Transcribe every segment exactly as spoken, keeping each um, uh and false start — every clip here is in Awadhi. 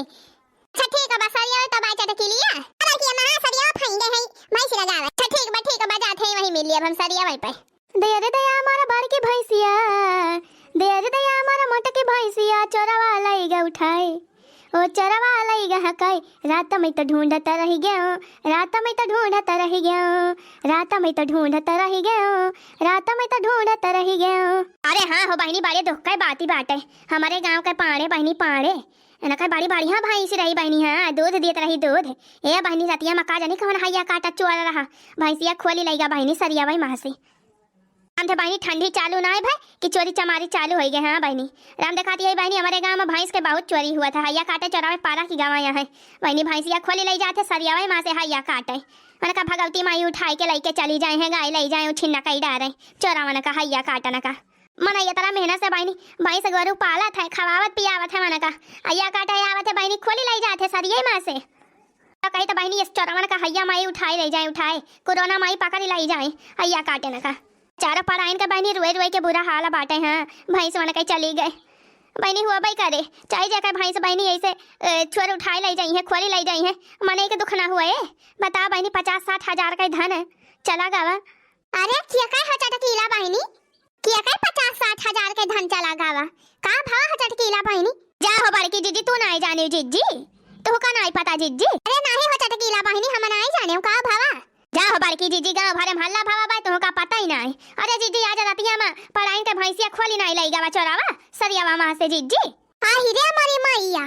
अच्छा ठीक बा, सरिया तब आए चटकीलिया। अरे कि महा सरिया फाइन गए हैं, भैंस लगावे। अच्छा ठीक बा, ठीक बा, जात है वही मिल लिया हम सरिया वही पे। दया रे दया मोर बड़की भैंसिया, दया रे दया मोर मोटकी भैंसिया, चोरवा लइगा उठाए, ओ चोरवा लइगा हकाए, रात में तो ढूंढत रह गयो, रात में तो ढूंढत रह गयो, रात में तो ढूंढत रह गयो, रात में तो ढूंढत रह गयो। अरे हाँ हो बहिनी, बड़े दुख के बाती बाटे, हमरे गाँव के पाड़े बहिनी पाड़े, इनका बड़ी बढ़िया भैंस रही बहिनी, हाँ दूध देत रही दूध। ए बहिनी रतिया में का जानी कौन हइया काटा चोर रहा, भैंसिया खोली लइगा बहिनी सरिया वही महा से। राम दे बहिनी, ठंडी चालू नाई भय कि चोरी चमारी चालू होइ गए। हाँ बहिनी, राम देखाती है बहिनी, हमरे गाँव में भैंस के बहुत चोरी हुआ था। हइया काटे चोरावे पारा की गवाया है बहिनी, भैंसिया खोली लइ जात है सरियावे महा से हइया काटे। उनका भगवती माई उठाई के लइके चली जाए हैं, गाय लइ जाए, उछिन्ना कई डारे चोरावन का हइया काटन का। मन ये तरह मेहनत से बहिनी भैंस गोरू पालत है, खवावत पियावत है मन का, हइया काटे आवत है बहिनी, खोली लइ जात है सरिये महा से। तो कही तो बहिनी, इस चोरवन का हइया माई उठाए ले जाए, उठाए, कोरोना माई पकड़ लाई जाए, हइया काटे न का। चारों पराइन का बहिनी रोए रोए के बुरा हाल बाटे। हाँ, भैंस वन के चली गए बहिनी, हुआ भाई करे, चाहे जाकर भैंस बहिनी ऐसे, ए, चोर उठाए ले जाई है, खोली ले जाई है, मने के दुख ना हुआ है। बताओ बहिनी, पचास साठ हजार का धन है, चला गवा। अरे, किया का हो चटकीला बहिनी? किया का पचास साठ हजार के धन चला गवा? का भाव हो चटकीला बहिनी? जा हो बड़की जिज्जी, तू नाई जाने जिज्जी, तू का नाई पता जिज्जी? अरे नाही हो चटकीला बहिनी, हम नाई जाने का भावा। जा हो बड़की जिज्जी, गाँव भरे में हल्ला भावा बा, तू का पता ही नाई। अरे जिज्जी, आज रतिया में पराइन के भैंसिया खोली नाई लइ गवा चोरावा, सरियावा महा से जिज्जी। आही रे मोरी मैया,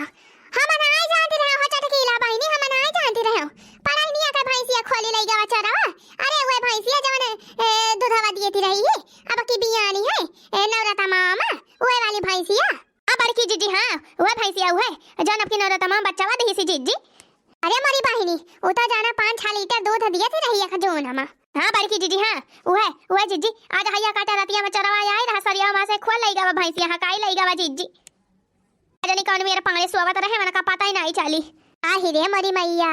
हम नाई जानती रहे हो चटकीला बहिनी, हम नाई जानती रहे हो। पराइनिया के भैंसिया खोली लइ गवा चोरावा। अरे उहे भैंसिया जवन, ए, दूधवा दिए थी रही ही, अब की बियानी है, ए, नवरता मामा, उहे वाली भैंसिया। आ बड़की जिज्जी, हाँ, उहे भैंसिया, उहे, जौन अब की नवरता मामा बच्चावा दही सी जिज्जी। अरे मोरी बहिनी, उ तो जाना पाँच छह लीटर दूध दिए थी रही एक जून हमा। हाँ बड़की जिज्जी, हाँ, उहे, उहे जिज्जी, आज हइया काटे रतिया में चोरवा आए रहा सरिया महा से खोल लइ गवा भैंसिया, हकाई लइ गवा जिज्जी। जानी कौन मेरे पांगले सोवत रहे, मन का पता ही नाई चली। आही रे मोरी मैया,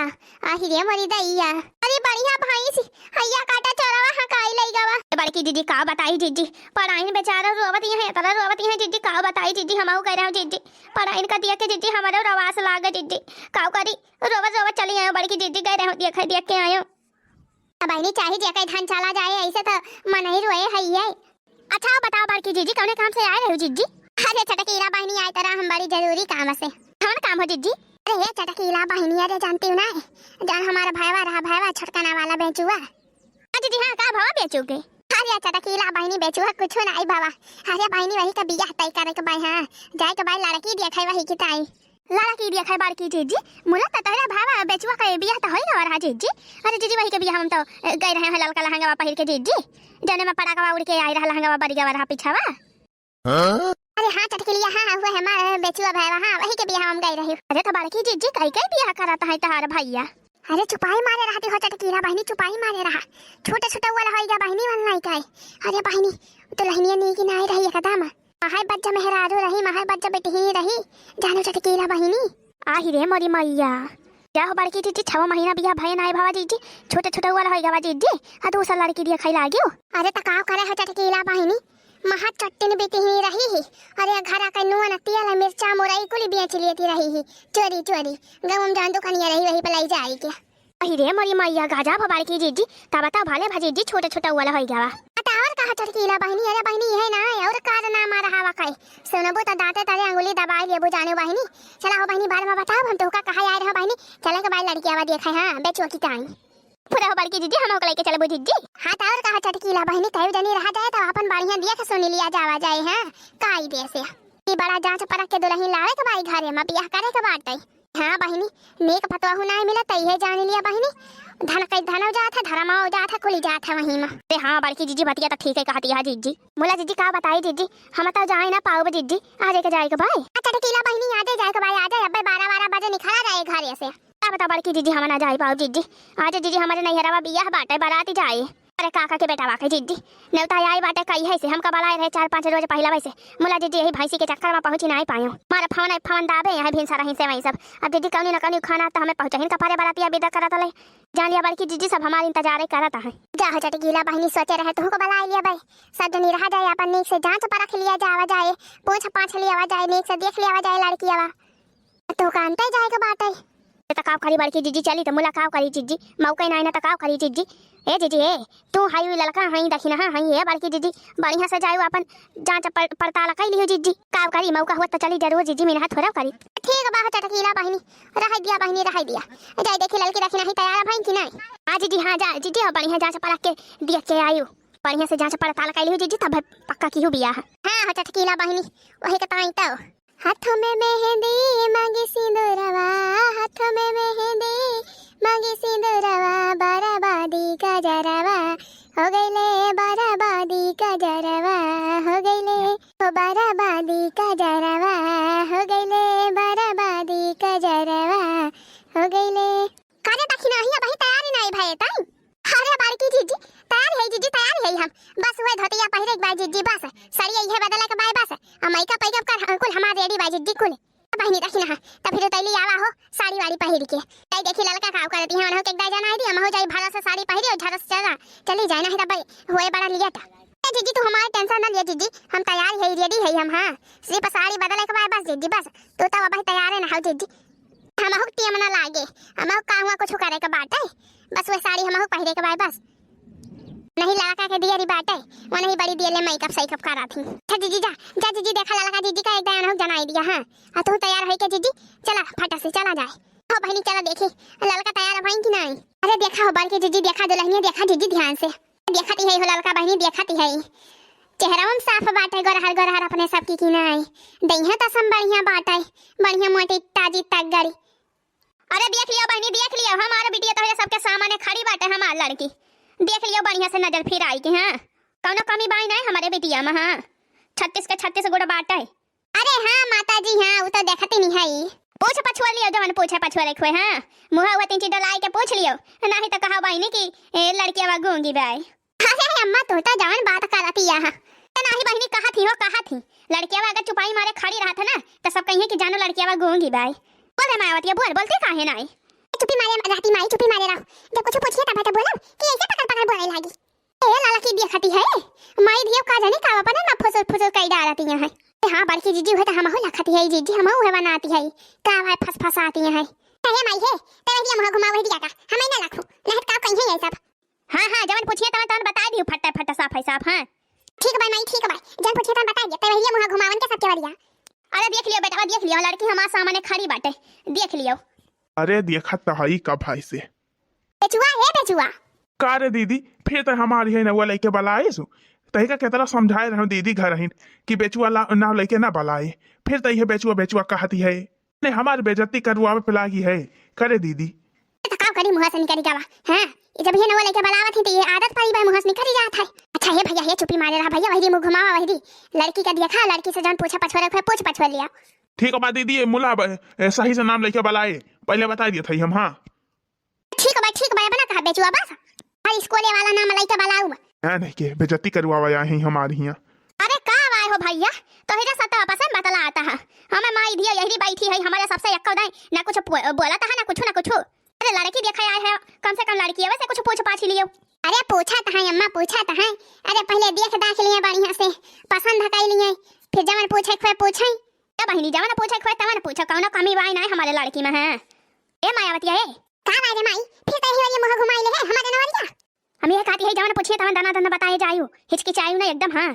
आही रे मोरी दैया। अरे बढ़िया भैंस, हइया काटा चोरवा हकाई लइ गवा। ए बड़की जिज्जी, का बताई जिज्जी, पराइन बेचारा रोवत ही है, इतना रोवत ही है जिज्जी, का बताई जिज्जी, हमहू कह रहे हो जिज्जी, पराइन का दिया के जिज्जी, हमरो रवास लाग जिज्जी, का करी, रोवत रोवत चली आयो बड़की जिज्जी, कह रहे हो देख देख के आयो। अब बहिनी चाहे जेकर धन चला जाए, ऐसे तो मन ही रोए है ये। अच्छा, बताओ बड़की जिज्जी, कौने काम से आए रहे हो जिज्जी? अरे चटकीला बहिनी, आए तरह हम बड़ी जरूरी काम से। कौन काम हो जिज्जी? अरे ये चटकीला बहिनी, अरे जानती हो ना, जान हमारा भाईवा रहा, भाईवा छोटकना वाला बेचुआ। हाँ जिज्जी, हाँ, का भावा बेचुआ के? अरे चटकीला बहिनी, बेचुआ कुछ ना आई भावा। अरे बहिनी, वही का बियाह तय करे के बाई, हाँ, जाए के बाई लड़की देखे वही की ताई। लड़की देखे बड़की जिज्जी, मुला त तोहरा भावा बेचुआ का बियाह त होई गवा रहा जिज्जी। अरे जिज्जी, वही के बियाह हम तो, ए, गए रहे हैं ललका लहंगावा पहिर के जिज्जी, जने में पड़ाकवा उड़ के आई रहा, लहंगावा बरी गवा रहा पीछावा। हाँ? अरे हाँ चटकिलिया, हाँ, हाँ, हुआ है हमार बेचुआ भाईवा, हाँ, वही के बियाह हम गए रही। अरे तो बड़की जिज्जी, कई कई बियाह करत है तहार भैया? अरे चुपाई मारे रहती हो चटकीला बहिनी, चुपाई मारे रहा, छोटे छोटे वाला होई गया बहिनी, वाला नहीं काई। अरे बहिनी, तो लहनिया नीक नाई रही एकदम। महै बज्जा मेहरारू रही, महै बज्जा बेटही रही, जानो चटकीला बहिनी। आही रे मोरी मैया। का हो बड़की जिज्जी, छवा महीना बियाह भये नाई भवा जिज्जी, छोटे छोटे वाला होई गवा जिज्जी, आ दूसर लड़की देखे लागियो। अरे त का करे हो चटकीला बहिनी, महा चट्टिन बेटही रही ही। अरे घरा के नून, तेल, मिर्चा, मुरई कुली बेच लेती रही ही, चोरी चोरी। गाँव में जौन दुकानिया रही वही पे लाई जाई के। अहि रे मोरी मैया, गजब हो बड़की जिज्जी, तब तो भले भा जिज्जी छोटे छोटे वाला होई गवा। आ त और कहा चटकीला बहिनी, अरे बहिनी, यह ना है, और कारनामा रहा वा कई। सुनबू त दांते तले अंगुली दबाई लेबू जाने बहिनी। चला हो बहिनी, बाद में बताओ, हम तोहका कहा आए रहो बहिनी। चले के बाई लड़कियावा देखे, हाँ, बेचुआ की ताई। पूरा हो बड़की जिज्जी, हम ओके लेके चलबू जिज्जी। हाँ, त और कहा चटकीला बहिनी, कई जनी रहा जाए तो अपन बढ़िया देख सुन लिया जावा जाए, हाँ, काई दे से। ई बड़ा जांच परख के दुलहिन लावे के बाई घरे में बियाह करे के बाटे। हाँ बहिनी, नीक पतोहू नाई मिलत, त इहे जान लिया बहिनी, धन कई धन हो जात है, धर्म हो जात है, कुली जात है वहीं में। अरे हाँ बड़की जिज्जी, बतिया त ठीक है कहती है जिज्जी। मुला जिज्जी का बताई जिज्जी, हम तो जाए ना पाउब जिज्जी, आ जाए के जाए के बाई। आ चटकीला बहिनी, आ जाए जाए के बाई, आ जाए, अब्बे बारह बारह बजे निकला जाए घरे से। का बताओ बड़की जिज्जी, हम ना जाए पाउब जिज्जी, आज जिज्जी हमारे नैहरवा बियाह बाटे, बारात जाए। अरे काका के बेटा वाके जिज्जी, नेवता आई बाटे कई है से, हमका बलाए रहे चार पाँच रोज पहिला वैसे। मुला जिज्जी यही भैंसी के चक्कर में पहुँची नाई पायो। मारे फोन आई, फोन दाबे यहाँ भिनसा रही से वहीं सब। अब जिज्जी कौनी न कौनी खाना त हमें पहुँचहिन का परे बरातिया विदा करत ले। जान लिया बड़की जिज्जी, सब हमार इंतजारे करत है। जा हो चटकीला बहिनी, सोचे रहे तुहको बलाए लिया बाई। सब जनी रहा जाए, अपन नीक से जांच परख लिया जावा जाए, पूछ पाछ लिया जाए, नीक से देख लिया जाए लड़कियावा। तो कानते जाए के बाटे। ए, त काव करी बड़की जिज्जी, चली त मुला काव करी जिज्जी, मौके नाई ना त काव करी जिज्जी। ए जिज्जी, ए, तू हई ललका हई दखिनहा हई, ए बड़की जिज्जी, बढ़िया से जायु अपन जांच पड़-, पड़ताल कई लियो जिज्जी। काव करी, मौका हुआ त चली जरूर जिज्जी, मिनहा थोड़ा करी। ठीक बा हो चटकीला बहिनी, रह दिया बहिनी, रह दिया। जाई देखी ललकी दखिनही तैयार भई कि नाई। हाँ जिज्जी, हाँ जा जिज्जी, अब बढ़िया जांच परख के देख के आयु, बढ़िया से जांच पड़ताल कई लियो जिज्जी, तब पक्का किहु बियाह। हाँ हो चटकीला बहिनी, वही के ताई तो। हाथों में मेहंदी मांगी सिंदूरवा, हाथों में मेहंदी मांगी सिंदूरवा, बराबादी का जरवा हो गईले, बराबादी का जरवा हो गईले, ओ बराबादी का जरवा हो गईले, बराबादी का जरवा हो गईले। कारे दखिनही, अबही तैयारी नाई भये ताई? अरे बड़की जिज्जी, तैयार है जिज्जी, तैयार है हम। बस वह धोतिया पहिरे के बा जिज्जी, बस। साड़ी इहे बदले के बा बस। आ makeup वैकअप कर, कुल हमार ready बा जिज्जी, कुल। बहिनी दखिनहा, त फिर तैली आवा हो, साड़ी वाड़ी पहिर के। तई देखी ललका काव करती है, उन्हों के एक दाई जनाई दी, हमहू जाई भरा से साड़ी पहिरी और झरा से चला, चली जाए, नहीं त भाई होए बड़ा late। ए जिज्जी, तू हमारे tension ना लिया जिज्जी, हम तैयार है, ready है हम, हाँ। सिर्फ साड़ी बदले के बा बस जिज्जी, बस। तू तो अबही तैयार है ना हो जिज्जी। हमहू के टेम ना लागे, हमहू का हुआ कुछ करे के बाटे, बस वह साड़ी हमहू पहिरे के बाटे बस। नहीं लड़का के दियरी बाटे, वो नहीं बड़ी दियले makeup सैकअप करा थी। अच्छा जिज्जी जा, जा जिज्जी देखा लड़का जिज्जी का एक दाई उन्हों जनाई दिया, हाँ। आ तू तैयार होई के जिज्जी, चला फटा से चला जाए। हो बहिनी चला देखी, लड़का तैयार भई कि नाई? अरे देखा हो बड़की जिज्जी, देखा दुल्हनिया, देखा जिज्जी ध्यान से। देखती है हो ललका बहिनी, देखती है। चेहरा में साफ बाटे, गोरहर गोरहर अपने सबकी की नाई। दइहा त सम बढ़िया बाटे, बढ़िया मोटी ताजी तगड़ी। अरे देख लियो बहिनी, देख लियो, हमारे बिटिया तो ये सबके सामने खड़ी बाटे, हमार लड़की। देख लियो बढ़िया से नजर फिराई के, हाँ। कौनो कमी बाई नहीं हमारे बिटिया में, हाँ। छत्तीस के छत्तीस गुण बाटे। अरे हाँ माता जी, हाँ, उ तो देखती नहीं है। पूछ पछुआ लियो, जवन पूछे पछुआ रखुए, हाँ। मुँह हुआ तीन चीज डोलाई के पूछ लियो, नहीं तो कहा बहिनी कि ए, लड़किया वा गूंगी बाई। अरे अम्मा, तू तो जवन बात करती है, हाँ। तो नहीं बहिनी, कहा थी हो, कहा थी। लड़किया वा अगर चुपाई मारे खड़ी रहत है ना, तो सब कहिए कि जानो लड़किया वा गूंगी बाई। बोल रे मायावतिया, बोल, बोलती काहे नाई? चुपी मारे रहती माई, चुपी मारे रहो। जब कुछ पूछिए तब तो बोलब कि ऐसे पकड़ पकड़ बोले लागी। ए, लाला की देखती है, माई धियो का जाने का अपने ना फुसुर फुसुर कई डालती है। ए, हाँ, बड़की जीजी हुए तो हमहू लखती है, जीजी हमहू है बनाती है। का भाई फसफसाती है। अरे माई है, तेरे लिए मुँह घुमा वही दिया का, हमें ना लखू, नहीं तो का कहीं है ये सब। हाँ, हाँ, जवन पूछिए तवन, तवन बताई दियो, फट्टा, फट्टा, साफ है, साफ, हाँ। ठीक बा माई, ठीक बा, जवन पूछिए तवन बताई दियो, तेरे लिए मुँह घुमावन के सबके बढ़िया। अरे देख लियो बेटा, देख लियो, लड़की हमारे सामने खड़ी बाटे, देख लियो। अरे देखत तो हई का भाई से। बेचुआ, हे बेचुआ। का रे दीदी, फिर तो हमारी है नौवा लइके बलाइस। तहिका केतना समझाए रहूं दीदी घर हिन कि बेचुआ ला-, नाव लइके ना बलाए, फिर तो ये बेचुआ, बेचुआ कहती है। ने हमार बेइज्जती करवावे पे लागी है। करे दीदी। तो का करी, मुँह से निकल गवा। हाँ, ये जब ये नौवा लइके बलावत है तो ये आदत पड़ी बा, मुँह से निकल जात है। अच्छा हे भैया, हे चुपी मारे रहा भैया, वही मुँह घुमावा, वही लड़की का देखा, लड़की से जौन पूछा पछोरे, पूछ पछोर लिया। ठीक बा दीदी, ये मुला ब-, ए, सही से नाम लइके बलाए, पहले बताई दिया था हम, हाँ। ठीक बा, ठीक बा, अब ना कहा बेचुआ बस। हर स्कूले वाला नाम लइके बलाऊ। ना नहीं के, बेइज्जती करवावा आई हमारी हियाँ। अरे का आए हो भैया, तोहरा सब तो आपस में बतलाता है। हमें माई धिया यही बैठी है, हमारे सबसे एक्को दाई, ना कुछ पो-, बोलता है, ना कुछ, ना कुछ। अरे लड़की देखे आए हैं, कम से कम लड़की है, वैसे कुछ पूछ पाछ लियो। अरे पूछत है अम्मा, पूछत है। अरे पहले देख दाख लिए बढ़िया से, पसंद कर लिए, फिर जवन पूछे खोए पूछे। ए बहिनी, जवन पूछे खोए तवन पूछो, कौनो कमी बाई ना हमारे लड़की में है। ए मायावतिया, ए। का बाई रे माई, फिर तो यही वाली मुँह घुमाई ले है हमारे नवरिया। हम ये कहती है, जवन पूछिए तवन दना दना बताए जायू, हिचकिचायू ना एकदम, हाँ।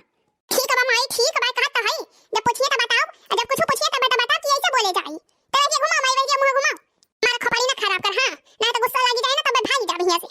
ठीक बा माई, ठीक बा, कहत तो है, जब पूछिए तो बताओ, और जब कुछ पूछिए तो बता, बता कि ऐसे बोले जाई। तो ऐसे घुमाओ माई, वही मुँह घुमाओ, हमारा खोपड़ी ना खराब कर, हाँ, नहीं तो गुस्सा लगी जाए ना, तब भाग जा यहाँ से।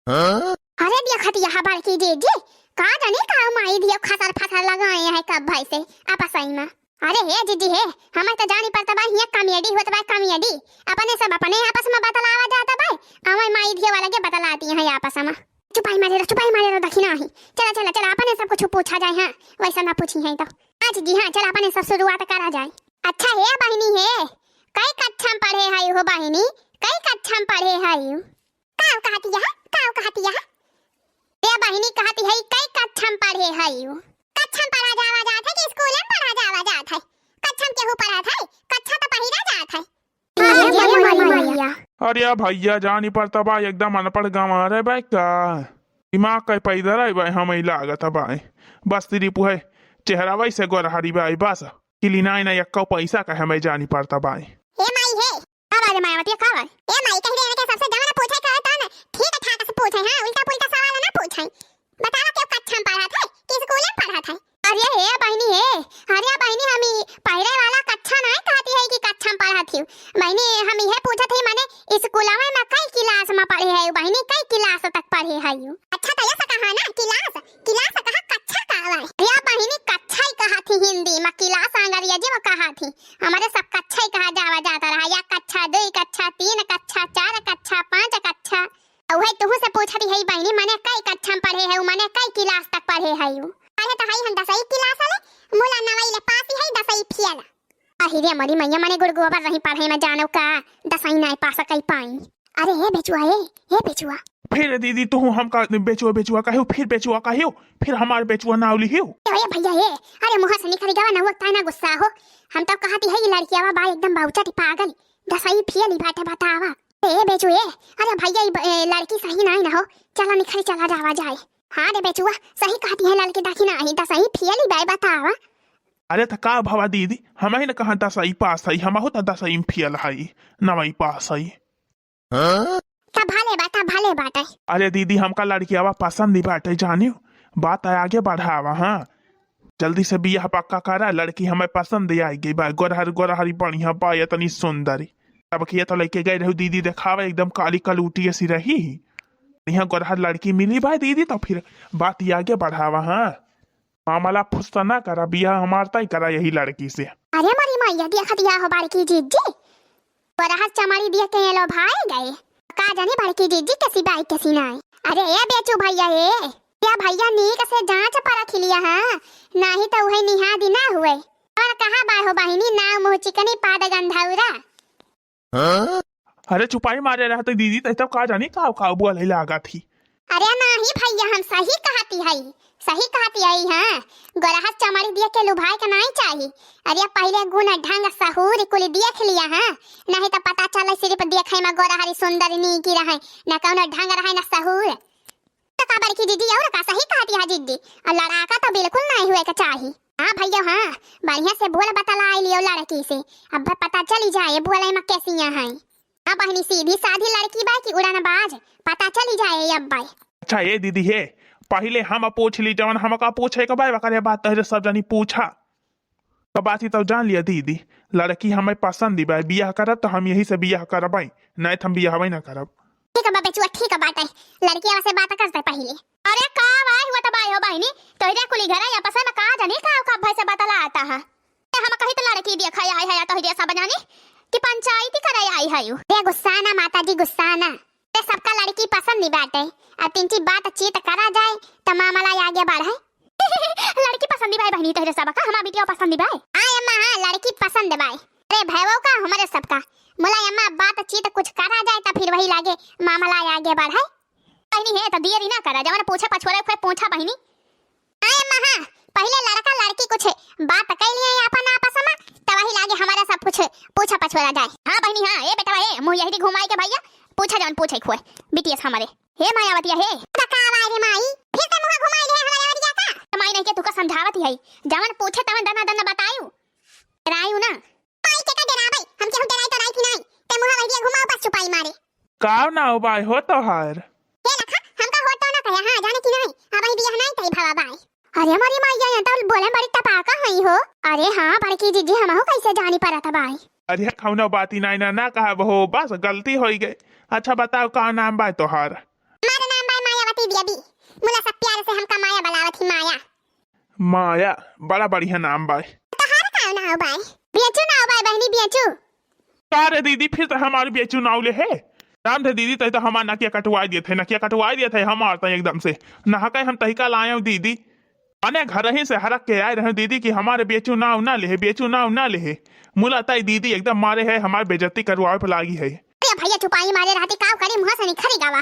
हाँ? अरे देखत यहाँ बड़की जीजी, का जाने का माई धियो खसर फसर लगाए हैं कब भाई से आपस में। अरे हे जीजी हे, हमें तो जानी पड़ता बा, हियाँ comedy होत बा, comedy। अपने सब अपने आपस में बतलावा जाता बा, हमें माई धियो वाला के बतलाती हैं आपस में। चुपाई मारे रहो, चुपाई मारे रहो, दखिना ही। चला, चला, चला, अपने सब कुछ पूछा जाए, हाँ, वैसा ना पूछी हैं तो। हाँ जीजी, हाँ, चला, अपने सब शुरुआत करा जाए। अच्छा हे बहिनी हे, कई कक्षा में पढ़े हई हो बहिनी, कई कक्षा में पढ़े हई? काव कहती है, काव कहती है? ए बहिनी कहती है, कई कक्षा में पढ़े हई? कक्षा में पढ़ा जावा जात है कि स्कूल में पढ़ा जावा जात है? कक्षा में केहू पढ़त है? कक्षा तो पहिरा जात है। अरे भैया, जानी पड़ता बा, एकदम अनपढ़ गंवार है बा का? दिमाग का पैदल है बा, हमें लागत बा। बस सिर्फ है चेहरा वैसे गोरहरी बा, बस। किलिनाई ना यक्का पैसा का हमें जानी पड़ता बा। ए माई, थी। हमरे सब कच्छा ही कहा जावा जाता रहा, या कच्छा, दुई कच्छा, तीन कच्छा, चार कच्छा, पाँच कच्छा। अउ है तुहू से पूछत ही बहिनी, मने कई कच्छा में पढ़े है, मने कई क्लास तक पढ़े है? पढ़े तो है हम दसई क्लास ले, मुला नवई ले पास ही है, दसई फेल। अहि रे मोरी मैया, मने गुड़ गोबर रही पढ़े में जानो का, दसई नाई पास कई पाई। अरे हे बेचुआ, ए, हे बेचुआ। फिर दीदी तुहू हमका बेचुआ, बेचुआ कहियो, फिर बेचुआ कहियो, फिर हमार बेचुआ नाव लिहियो। ए, ए भैया ए, अरे मुँह से निकल गवा ना, वो ताना गुस्सा हो। हम तो कहती है ये लड़कियावा बा एकदम बाउचट पागल, दसई फेल ही बाटे बतावा। ए बेचू ए, अरे भैया ई ब-, ए, लड़की सही नाई ना हो, चला निकल चला जावा जाए। हाँ रे बेचुआ, सही कहती है लड़की, देखी ना ही दसई फेल ही बाय बतावा। अरे त का भवा दीदी, हम ही न कहा दसई पास है, हम हो त दसई में फेल है, नवई पास है। हाँ? त भले बाटा, भले बाटे। अरे दीदी, हमका लड़कियावा पसंद ही बाटे, जानियो, बात आगे बढ़ावा। हाँ, जल्दी से बियाह पक्का करा, लड़की हमें पसंद आई गई बा, गोरहर गोरहरी बढ़िया बा, इतनी सुंदरी। तब किया तो लेके गए रहू दीदी देखावा, एकदम काली कलूटी ऐसी रही। यहाँ गोरहर लड़की मिली बा दीदी, तो फिर बात ही आगे बढ़ावा। हाँ, मामला फुस ना करा, बियाह हमार तय करा यही लड़की से। अरे मोरी मैया, देखत या हो बड़की जिज्जी, गोरहर चमड़ी देख के ये लोभाए गए। का जाने बड़की जिज्जी कैसी बाई कैसी नाई। अरे ए बेचू भैया ए, या भैया नीक से जांच परख लिया हाँ, नाही तो उहे निहा दिना हुए। और कहाँ बाय हो बहिनी, नाव मुँह चिकनी पाद गंधौरा। हाँ? अरे चुपाई मारे रहते दीदी, तै तब का जानी का का बोले लागत ही। अरे नाही भैया, हम सही कहती हई, सही कहती हई। हाँ, गोरहर चमड़ी देख के लुभाए के नाही चाही। अरे पहिले गुण ढंग सहूर कुल देख लिया हाँ, नाही तो पता चले सिर्फ देखे में गोरहरी सुंदर नीकी रहे, न कौनो ढंग रहे न सहूर। तो का बड़की दीदी और का सही कहती है जिद्दी, और लड़ाका तो बिल्कुल नाही हुए के चाही। हाँ भैया हाँ, बढ़िया से बोल बतलाई लियो लड़की से, अब पता चली जाए बोले में कैसियाँ हैं। हाँ बहिनी, सीधी साधी लड़की बा कि उड़नबाज, पता चली जाए अब बाई। अच्छा ए दीदी हे, पहिले हम पूछ ली जवन हमका पूछे के बा, ओकरे बाद तोहरे सब जनी पूछा। तो बात ही तो जान लिया दीदी, लड़की हमें पसंद ही बा, बियाह करब तो हम यही से बियाह करबै, नहीं तो हम बियाहबे ना करब। ठीक बा बेचुआ, ठीक बाटे, लड़किया से बात करते पहिले। अरे का भाई हुआ तो बाई हो बहिनी, तोहरे कुली घर आपस में का जाने का का भाई से बतला आता है। ते हम कही तो लड़की देखा आई है, तोहरे सब जाने कि पंचायती करे आई है यू। रे गुस्सा ना माता जी, गुस्सा ना। ते सबका लड़की पसंद ही बाटे, अब तिनची बातचीत करा जाए तो मामला आगे बढ़े। लड़की पसंद ही बाय बहिनी तोहरे सबका, हमार बिटिया पसंद ही बाय। हाँ अम्मा, हाँ लड़की पसंद बाय। अरे भैवो का हमरे सबका, मुला अम्मा बातचीत कुछ करा जाए तो फिर वही लागे मामला आगे बढ़े। बहिनी हे तो देरी ना करा, जवन पूछे पछोरे फे पूछा बहिनी। हाँ अम्मा हाँ, पहिले लड़का लड़की कुछ बात कइ लिए अपन आपस में, तो वही लागे हमारा सब कुछ पूछा पछोरा जाए। हाँ बहिनी हाँ, ए बेटवा ए, मुँह यही घुमाई के भैया, पूछा जवन पूछे खुए, बिटिया से हमारे। हे मायावतिया हे। तो का आवा रे माई, फिर ते मुँह घुमाई ले हमारे अरिया का? तो माई नहीं के तुका समझावत ही है, जवन पूछे तवन दना दना बतायू, डरायू ना। माई के का डरावे, हम केहू डराई तो राई थी नहीं, ते मुँह वही घुमाओ बस चुपाई मारे। का नाव बाय हो तोहार? हे लखा, हमका हो तो ना कहे, हाँ जाने की नहीं, अब ही बियाह नहीं तई भवा बाय। अरे मोरी माई, ये तो बोले बड़ी तपाका हई हो। अरे हाँ बड़की जीजी, हमहू कैसे जानी परत बाय। अरे कौनो बात ही नहीं ना, ना कहब हो, बस गलती होई गई। अच्छा बताओ का नाम बाय तोहार? हमार नाम बाय मायावती देवी, मुला सब प्यार से हमका माया बुलावत ही, माया। माया, बड़ा बढ़िया नाम बाय। तोहार का नाव बाय? बेचू नाव बाय बहिनी, बेचू। का रे दीदी, फिर तो हमार बेचू नाव ले है। राम थे दीदी, तै तो हमार नकिया कटवाई दिए थे, नकिया कटवाई दिए थे हमार तो एकदम से। नहा के हम तहिका लाए हो दीदी। अने घर ही से हरक के आए रहे दीदी कि हमारे बेचू नाव ना ले, बेचू नाव ना ले। मुला ताई दीदी एकदम मारे है, हमार बेइज्जती करवावे पे लागी है। अरे भैया चुपाई मारे रहती, काव करी मुँह से निखरी गावा।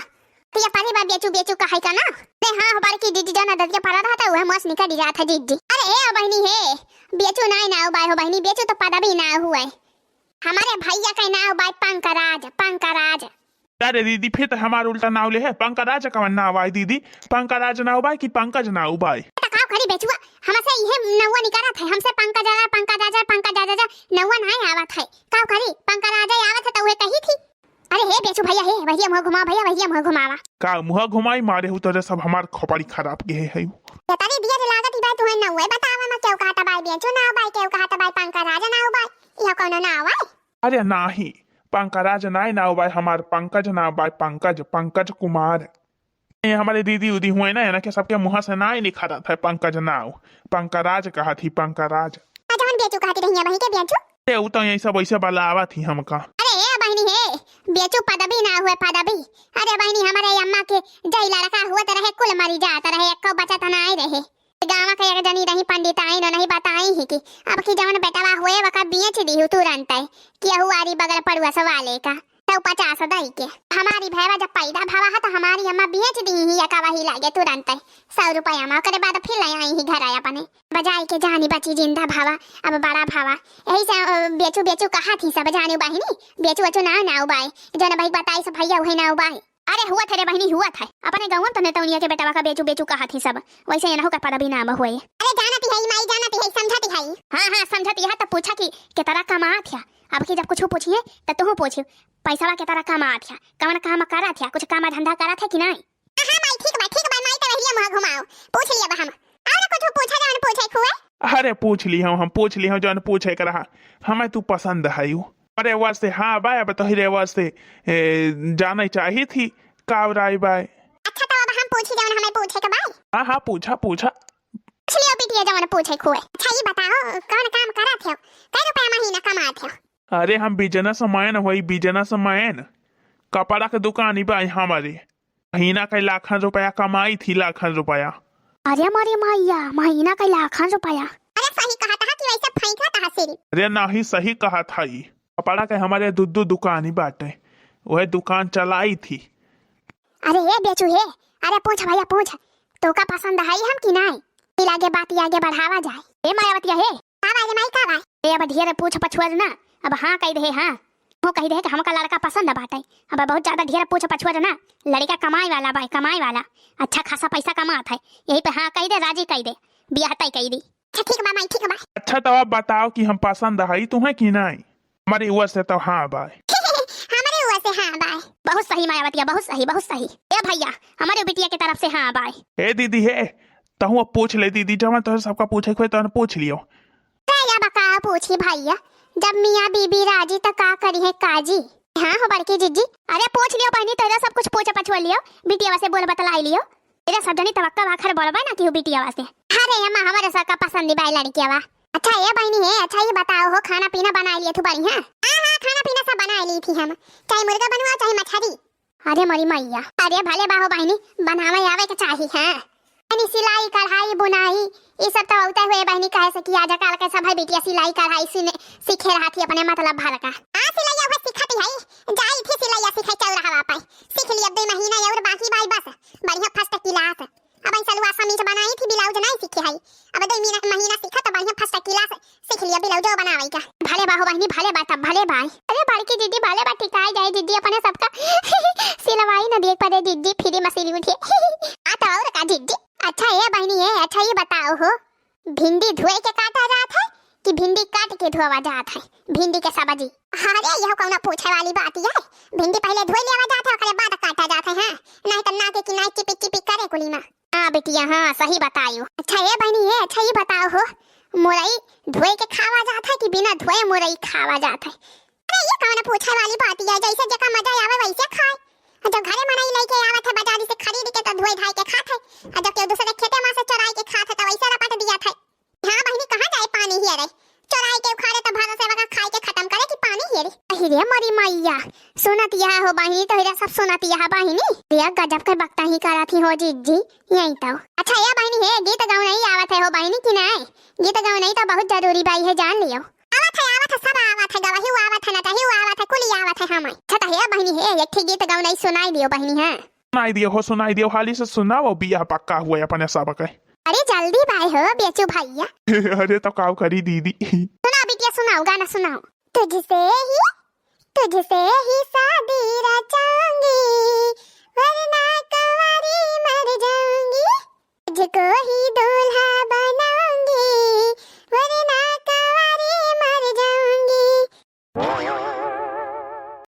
भैया परे बा बेचू बेचू कहाई का ना। अरे हाँ, हमारे की दीदी जाना ददिया परा रहता, वह मुँह से निकल जाता दीदी। अरे ए बहिनी हे, बेचू नाई नाव बाय हो बहिनी, बेचू तो पदवी नाव हुए। हमारे भैया का नाव बाय पंकराज, पंकराज। अरे दीदी, फिर तो हमार उल्टा नाव ले है। पंकराज कवन नाव आय दीदी? पंकराज नाव बाय कि पंकज नाव बाय? तो का करी बेचुआ, हमसे इहे नौवा निकलत है, हमसे पंकज आजा, पंकज आजा, पंकज आजा, नौवा नहीं आवत है। का करी, पंकज आजा आवत है तो उहे कही थी। अरे हे बेचू भैया, हे भैया मुँह घुमावा, भैया भैया मुँह घुमावा। का मुँह घुमाई मारे हो तोरे सब, हमार खोपड़ी खराब के है, है। ये तनी दिया रे लागत ही बाय, तू है नौवे बतावा, मैं केव कहत बाय बेचू नाव बाय, केव कहत बाय पंकज आजा नाव बाय, यह कौनो नाव आय? अरे नाही, पंकराज नाय नाव बाय हमार, पंकज नाव बाय, पंकज, पंकज कुमार। ये हमारे दीदी उदी हुए ना, इनके सबके मुँह से नाय निखरत है पंकज नाव, पंकराज कहत ही, पंकराज। आ जवन बेचू कहती रही है बहिनी के बेचू। ए, उ तो यही सब ऐसे बलावत ही हमका। अरे ए बहिनी हे, बेचू पदवी ना हुए पदवी। अरे बहिनी, हमरे अम्मा के जई लड़का हुआ तो रहे, कुल मरी जात रहे, एको बचत ना आई रहे। गाँव के एक जनी रही पंडिताइन, नहीं बताई ही कि अब की जवन बेटवा हुए वका बेच दी हूँ तुरंत है, कि अहू आरी बगल पड़ुआ से वाले का। सौ पचास दई के। हमारी भैया जब पैदा भवा है तो हमारी अम्मा बेच दी ही, एका वही लागे तुरंत है सौ रुपया में। ओकरे बाद फिर ले आई ही घर अपने। बजाई के जानी बची जिंदा भवा, अब बड़ा भवा। यही से, अ, बेचू बेचू कहा थी सब जानी बहिनी, बेचू बेचू ना ना उबाए, जौन भाई बताई सब भैया उहे ना उबाए। अरे हुआ थे रे बहिनी, हुआ थे। अपने गाँव तो नेतौनिया के बेटवा का बेचू बेचू कहा थी सब, वैसे ये ना हो कर पदवी नाम हुए। अरे जानती है माई, जानती है, समझती है। हाँ हाँ समझती है, तब पूछा कि के तरह कमात है। अब की जब कुछ पूछिए तो तू पूछ, पैसवा के तरह कमात है, कौन काम करत है, कुछ काम धंधा करत है कि नहीं? हाँ, हाँ, माई, ठीक बा, ठीक बा, माई, तो रहिए मुँह घुमाओ। पूछ लिया बा हम। और कुछ पूछा जावन पूछे खुए? अरे, पूछ ली हम, हम पूछ ली हम, जौन पूछे के रहा। हमें तू पसंद है यू। अरे, वास्ते हाँ बा, अब तोहरे वास्ते, ए, जाने चाही थी, का राय बा? अच्छा, तो अब हम पूछी जावन हमें पूछे के बा। हाँ, हाँ, पूछा, पूछा। पूछ लियो बिटिया जौन पूछे खुए। अच्छा, ये बताओ, कौन काम करत हो? कै रुपया महीना कमात हो? अरे, हम business man होई, business man। कपड़ा के दुकान ही बा हमारे। महीना के लाखन रुपया कमाई थी, लाखन रुपया। अरे मोरी मैया, महीना के लाखन रुपया। अरे सही कहत है कि वैसे फेंकत है सिर्फ। अरे नहीं, सही कहत है। कपड़ा के हमारे दू दू दुकान ही बाटे, वह दुकान चलाई थी। अरे ये बेचू हे, अरे पूछ भैया पूछ, तोका पसंद है हम कि नहीं? फिर आगे बात आगे बढ़ावा जाए। ए मायावतिया हे, का बा रे माई, का बा? ए, अब ढेर पूछ पछुआ ना, अब हाँ कह दे, हाँ। हो कह दे कि हमका लड़का पसंद बाटे। अब बहुत ज्यादा ढेर पूछ पछुआ ना, लड़का कमाए वाला बा, कमाए वाला, अच्छा खासा पैसा कमात है, यही पे हाँ कह दे, राजी कह दे, बियाह तय कह दी। अच्छा ठीक बा माई, ठीक बा। अच्छा तो अब बताओ कि हम पसंद है तुम्हें कि नहीं? हमारी ओर से तो हाँ बाय। हमरे ओर से हाँ बाय। बहुत सही मायावतिया, बहुत सही, बहुत सही। ए भैया, हमारे बिटिया के तरफ से हाँ बाय। ए दीदी हे, तहूँ अब पूछ ले दीदी, जवन तोहरे सबका पूछे के होए तवन पूछ लियो। अरे अब का पूछी भैया, जब मियाँ बीबी राजी त का करी है काजी। हाँ हो बड़की जिज्जी, अरे पूछ लियो बहिनी, तोहरा सब कुछ पूछ पछुआ लियो, बिटिया से बोल बतलाई लियो। एरा सब जनी तवक्का बा, खर बोलबे ना केहू बिटियावा से। अरे अम्मा, हमरे सबका पसंद बा लड़कियावा। अच्छा ए बहिनी हे, अच्छा ये बताओ हो, खाना पीना बनाए लिए थू बढ़िया? हाँ हाँ, खाना पीना सब बनाए ली थी हम, चाहे मुर्गा बनवा चाहे मछरी। अरे मोरी मैया, अरे भले बा हो बहिनी, बनावे आवे के चाही। हाँ, यानी सिलाई कढ़ाई बुनाई ई सब तो होते हुए बहिनी, कहे से कि आजकल के सब है बिटिया सिलाई कढ़ाई सीने सीखे रहा थी अपने मतलब भर का। हाँ सिलैया वो सीखती है, जाई थी सिलैया सीखे चौराहा पे, सीख ली अब दो महीना और बाकी बाई बस, बढ़िया first class। अब सलवार समीज बनाई थी, ब्लाउज नहीं सीखे है। अब दो महीना, महीना सीखा तो बढ़िया first class सीख लिया ब्लाउजो बनावे का। भले बा हो बहिनी, भले बा, तब भले बा। अरे बड़की जिज्जी भले बा, टिकाई जाए जिज्जी, अपने सबका सिलवाई न देख पड़े जिज्जी, फ्री में सिल उठे। आ तो और का जिज्जी। अच्छा ए बहिनी ए, अच्छा ये बताओ हो, भिंडी धोए के काटा जात है कि भिंडी काट के धोवा जात है? भिंडी के सब्जी। अरे यह कौनो पूछे वाली बात है? भिंडी पहले धोए लेवा जात है, ओकरे बाद काटा जात है। हाँ, नहीं तो ना के कि नहीं चिपिक चिपिक करे कुली में। हाँ बिटिया, हाँ सही बतायो। अच्छा ए बहिनी ए, अच्छा ये बताओ हो, मुरई धोए के खावा जात है कि बिना धोए मुरई खावा जात है? अरे ये कौन पूछे वाली बात है, जैसे जेका मजा आवे वैसे खाए। जब घरे मनई लेके आवत है बाजारी से खरीद के तो धोए धाए के खात है, और जब केहू दूसरे खेते में से चोराई के खात है तो वैसे रपट दिया था। हाँ बहिनी, कहाँ जाए पानी हियरे? चोराई के उखाड़े तो भरोसे वका खाए के खत्म करे कि पानी हियरे। अहि रे मोरी मैया, सुनत यह हो बहिनी, तोहरा सब सुनत यह बहिनी। रे गजब के बकता ही करत ही हो जिज्जी, यही तो। अच्छा ए बहिनी हे, गीत गौनई आवत है हो बहिनी कि नहीं? गीत गौनई तो बहुत जरूरी बाई है, जान लियो। आवत है, आवत है, सब आवत है, गवही आवत है, नटही आवत है, कुली आवत है हमें। अच्छा तो हे बहिनी हे, एक ठे गीत गौनई सुनाई दियो बहिनी, हाँ। सुनाई दियो हो, सुनाई दियो, हाली से सुनाओ, बियाह पक्का हुए अपने सब के। अरे जल्दी बाय हो बेचू भैया। अरे तो काव करी दीदी। सुनाओ बिटिया, सुनाओ, गाना सुनाओ। तुझसे ही, तुझसे ही शादी रचाऊंगी, वरना कंवारी मर जाऊंगी। तुझको ही